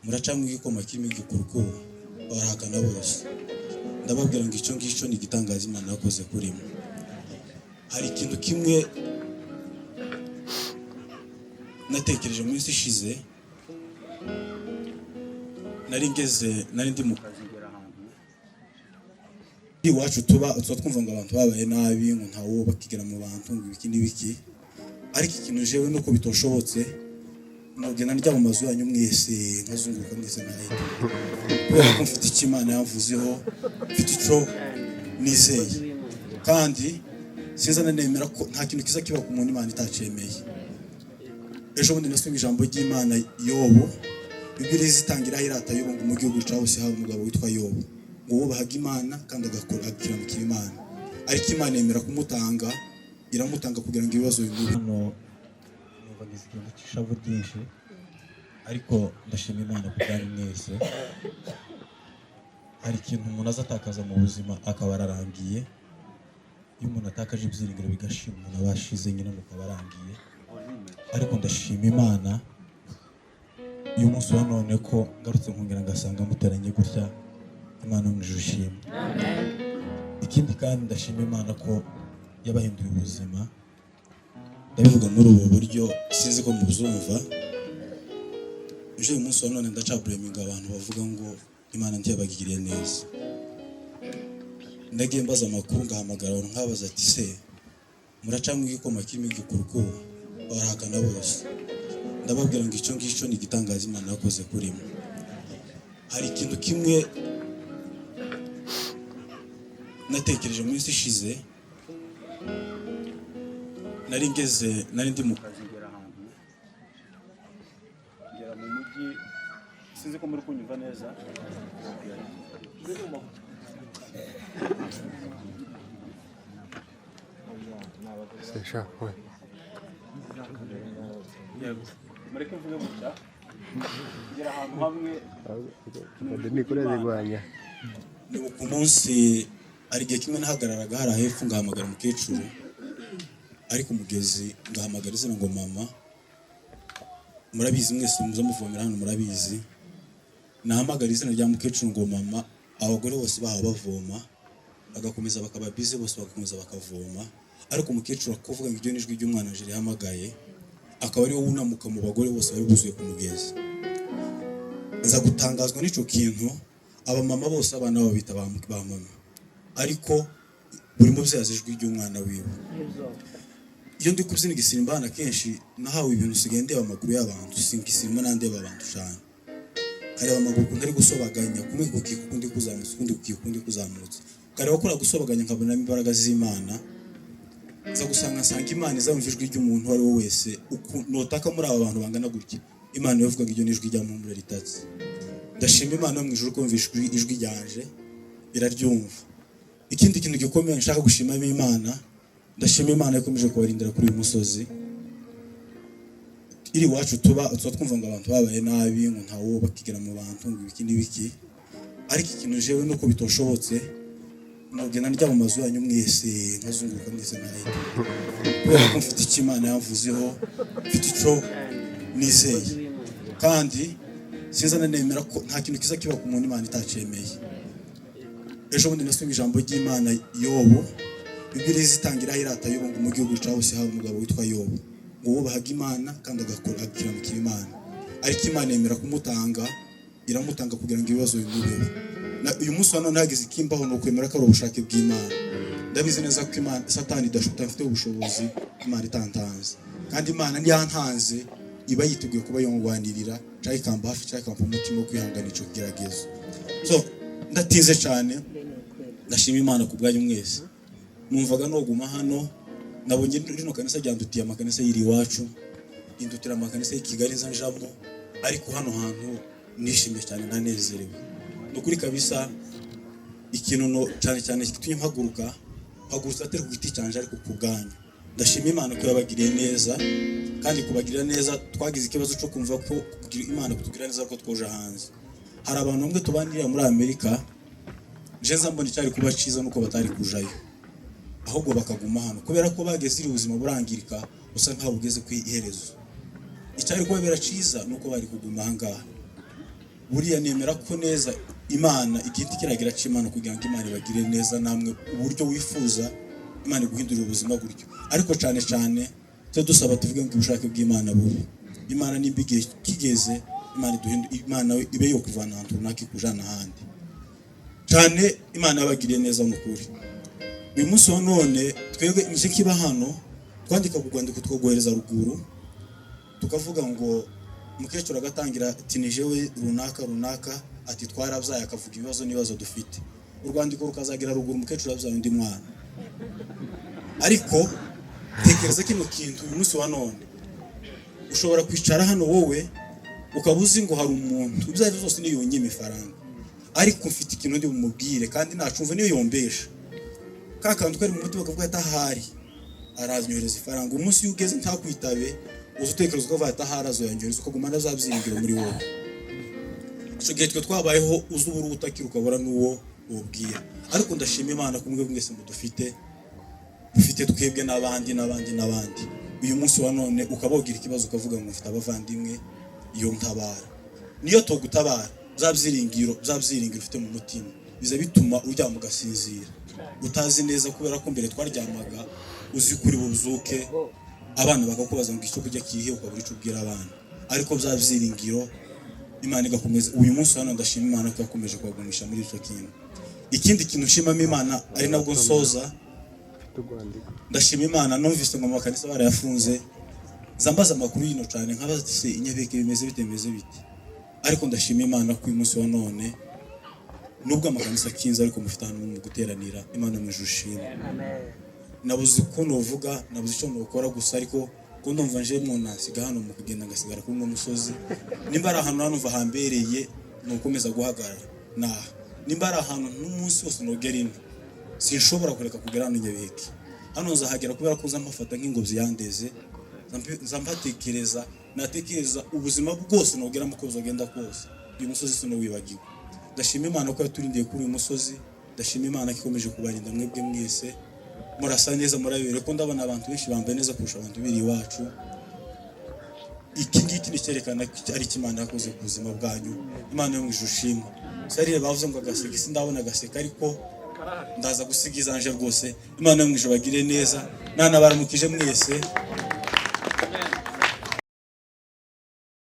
Muracamo igikoma kirimo igikurukuru? Barahakana bose. Ndababwira ngo icyo ngicyo ni igitangaza Imana yakoze kuri mwe. Hari ikintu kimwe natekereje mu minsi ishize, nari ngeze, nari ndi mu kazi, ngera ahantu iwacu tuba twumva ngo abantu babaye nabi, ngo ntawo bakigera mu bantu, ngo ibiki n'ibiki. Ariko ikintu jewe nuko bitoshobotse, nogenda njya mu mazu yanyu mwese, nkazunguruka mwese nkahita, kubera ko mfite icyo Imana yamvuzeho, mfite icyo nizeye, kandi sinza nemera ko nta kintu kiza kiba ku muntu Imana itacemeye. Ejo bundi nasomye ijambo ry'Imana, Yobu. Bibiliya izitangira irata Yobu ngo mu gihugu cya hose hari umugabo witwa Yobu, ngo wubahaga Imana kandi agakora akiramukira Imana, ariko Imana yemera kumutanga, iramutanga kugira ngo ibibazo bimube. Hano numva ngize ikintu cy'ishavu ryinshi, ariko ndashima Imana ku bwanyu mwese. Hari ikintu umuntu aza atakaza mu buzima akaba ararangiye. Iyo umuntu atakaje ibyiringiro bigashira, umuntu aba ashize nyine, nuko aba arangiye. Ariko ndashima Imana uyu munsi wa none ko ngarutse nkongera ngasanga muteranye gutya. Imana yo mu ijuru ishimwe. Ikindi kandi, ndashima Imana ko yabahinduye ubuzima. Ndabivuga muri ubu buryo, sinzi ko muzumva. Ejo, uyu munsi wa none, ndacabureminga abantu bavuga ngo Imana ntiyabagiriye neza. Ndagiye mbaza amakuru, ngahamagara abantu, nkabaza ati: "Se muracamo igikoma kirimo igikurukuru?" Barahakana bose. Ndababwira ngo icyo ngicyo ni igitangaza Imana yakoze kuri mwe. Hari ikintu kimwe natekereje mu minsi ishize, nari ngeze, nari ndi mu kazi, ngera ahantu, ngera mu mujyi. Sinzi ko muri kunyumva neza. Sesha, we. Yego, mureke mvuge gutya. Ngera ahantu hamwe. Nikure zigwanya. Nibuka umunsi, hari igihe kimwe nahagararaga hariya hepfo, ngahamagara umukecuru ari ku mugezi, ngahamagara izina ngo "Mama". Murabizi mwese muza muvomera hano, murabizi. Nahamagara izina rya mukecuru ngo "Mama", abagore bose bahawe bavoma bagakomeza bakaba bize, bose bagakomeza bakavoma, ariko umukecuru akuvuga ngo iryo ni ijwi ry'umwana aje rihamagaye, akaba ariwe wunamuka mu bagore bose bari buzuye ku mugezi. Nza gutangazwa n'icyo kintu. Abamama bose abana babo bita ba mama, ariko buri mubyeyi azi ijwi ry'umwana wiwe. Iyo ndi kubyina igisimba hano akenshi nahawe ibintu, usigaye ndeba amaguru y'abantu, singisimba nandeba abantu cyane, nkareba amaguru ukuntu ari gusobaganya, kumwe kukika ukundi kuzamutse, ukundi kukika ukundi kuzamutse, nkareba ko gusobaganya, nkabonamo imbaraga z'Imana. Nza gusanga, nsanga Imana izamva ijwi ry'umuntu uwo ari we wese. Notaka muri aba bantu bangana gutya, Imana yavugaga iryo ni ijwi rya Muhumure ritatse. Ndashima Imana yo mu ijuru ko yumva ijwi ryanje, iraryumva. Ikindi kintu gikomeye nshaka gushimamo Imana, ndashima Imana ikomeje kubarindira kuri uyu musozi. Iri iwacu tuba twumva ngo abantu babaye nabi, ngo ntawo bakigera mu bantu, ngo ibiki n'ibiki. Ariko ikintu jewe nuko bitoshobotse, nogenda njya mu mazu yanyu mwese, nkazunguruka mwese nkahita, kubera ko mfite icyo Imana yamvuzeho, mfite icyo nizeye, kandi sinza nemera ko nta kintu kiza kiba ku muntu Imana itacemeye. Ejo bundi nasomye ijambo ry'Imana, Yobu. Bibiliya izitangira irata Yobu ngo mu gihugu cya hose hari umugabo witwa Yobu, ngo wubahaga Imana kandi agakora akiramukira Imana, ariko Imana yemera kumutanga, iramutanga kugira ngo ibibazo bimubeho. Uyu munsi wa none hagize ikimbaho, ni ukwemera ko ari ubushake bw'Imana. Ndabizi neza ko Imana, Satani idafite ubushobozi Imana itantanze, kandi Imana ntiyantanze, iba yiteguye kuba yongwanirira cyangwa ikamba hafi cyangwa ikampa umutima wo kwihangana ico kigeragezo. So ndatinze cyane. Ndashima Imana ku bwanyu mwese. Numvaga noguma hano. Nabonye rino kanisa ryandutiye amakanisa yiri iwacu, indutira amakanisa y'i Kigali nza njamo, ariko hano hantu nishimye cyane, nanezerewe, ni ukuri kabisa. Ikintu no cyane cyane gitumye mpaguruka, mpagurutse atari ku giti cyanje, ariko ku bwanyu. Ndashima Imana ko yabagiriye neza, kandi kubagirira neza, twagize ikibazo cyo kumva ko kugira Imana kutugirira neza ko twoje hanze. Hari abantu bamwe tubanira muri Amerika, je nza mbona icyari kuba cyiza nuko batari kujayo, ahubwo bakaguma hano, kubera ko bageze iri ubuzima burangirika, busa nkaho bugeze ku iherezo. Icyari kubabera cyiza nuko bari kuguma aha ngaha. Buriya nemera ko neza Imana igiti kiragira c'Imana kugira ngo Imana ibagire neza namwe uburyo wifuza Imana iguhindurira ubuzima gutyo. Ariko cyane cyane tujye dusaba tuvuge ngo ubushake bw'Imana bube. Imana nimba igihe kigeze, Imana iduhindu, Imana ibe yo kuvana ahantu runaka ikujana ahandi. Cyane Imana yabagiriye neza mu kuri. Uyu munsi wa none twebwe nje kiba hano twandika ku rwandiko twogohereza ruguru, tukavuga ngo umukecuru agatangira ati ni jewe runaka runaka, ati twarabyaye, akavuga ibibazo n'ibibazo dufite. Urwandiko rukazagira ruguru, umukecuru yabyaye undi mwana. Ariko tekereza kino kintu, uyu munsi wa none ushobora kwicara hano wowe ukaba uzi ngo hari umuntu ibyo ari byo byose niyo yonyine ifaranga, ariko mfite ikintu ndi bumubwire kandi nacumva niyo yombesha ka kantu kari mu mutima, kavuga ati ahari aranyohereza ifaranga. Umunsi iyo ugeze ntakwitabe, uza utekereza ukavuga ati ahari azoyanyohereza, ukaguma na za byiringiro muri wowe. Icyo gihe twe twabayeho uzi ubura utakira ukabura n'uwo ubwira. Ariko ndashima Imana ko mwebwe mwese mudufite, dufite twebwe n'abandi n'abandi n'abandi. Uyu munsi wa none ukaba wogira ikibazo ukavuga ngo mfite abavandimwe iyo ntabara, niyo togutabara, bya byiringiro ufite mu mutima biza bituma uryama ugasinzira utazi neza, kubera ko mbere twaryamaga uzi kuri bubyuke abana bakakubaza ngo icyo kurya kihe, ukabura icyo ubwira abana. Ariko bya byiringiro Imana igakomeza. Uyu munsi hano ndashima Imana ko yakomeje kubagumisha muri icyo kintu. Ikindi kintu nshimamo Imana, ari nabwo nsoza, Mfite urwandiko. ndashima Imana, numvise ngo amakanisa barayafunze, zambaza amakuru yino cyane, nkabaza ati se inyabeke bimeze bite, bimeze bite? Ariko ndashima Imana ko uyu munsi wa none nubwo amakanisa akinze, ariko mufite ahantu mu guteranira. Imana mu ijuru ishimwe. Nabuze uko nuvuga, nabuze icyo nukora gusa, ariko ko ndumva nje munasiga hano mu kugenda ngasigara kuri uno musozi. Nimba ari ahantu hano hambereye nukomeza guhagarara naha, nimba ari ahantu n'umunsi wose nogera ino, sinshobora kureka kugera hano Nyabiheke. Hano nzahagera kubera ko nza mpafata nk'ingobyi yandeze, nza mpatekereza, natekereza ubuzima bwose nogeramo uko buzagenda kose, uyu musozi sinuwibagirwa. Ndashima Imana ko yaturindiye kuri uyu musozi. Ndashima Imana ko ikomeje kubarinda mwebwe mwese. Murasa neza, murabere ko ndabona abantu benshi bambaye neza kurusha abantu biri iwacu. Iki ngiki ni icyerekana ko ari icyo Imana yakoze ku buzima bwanyu. Imana yo mu ijuru ishimwe. Sarire bavuze ngo agaseka, sindabona agaseka, ariko ndaza gusiga izanje rwose. Imana yo mu ijuru bagire neza, nanabaramukije mwese.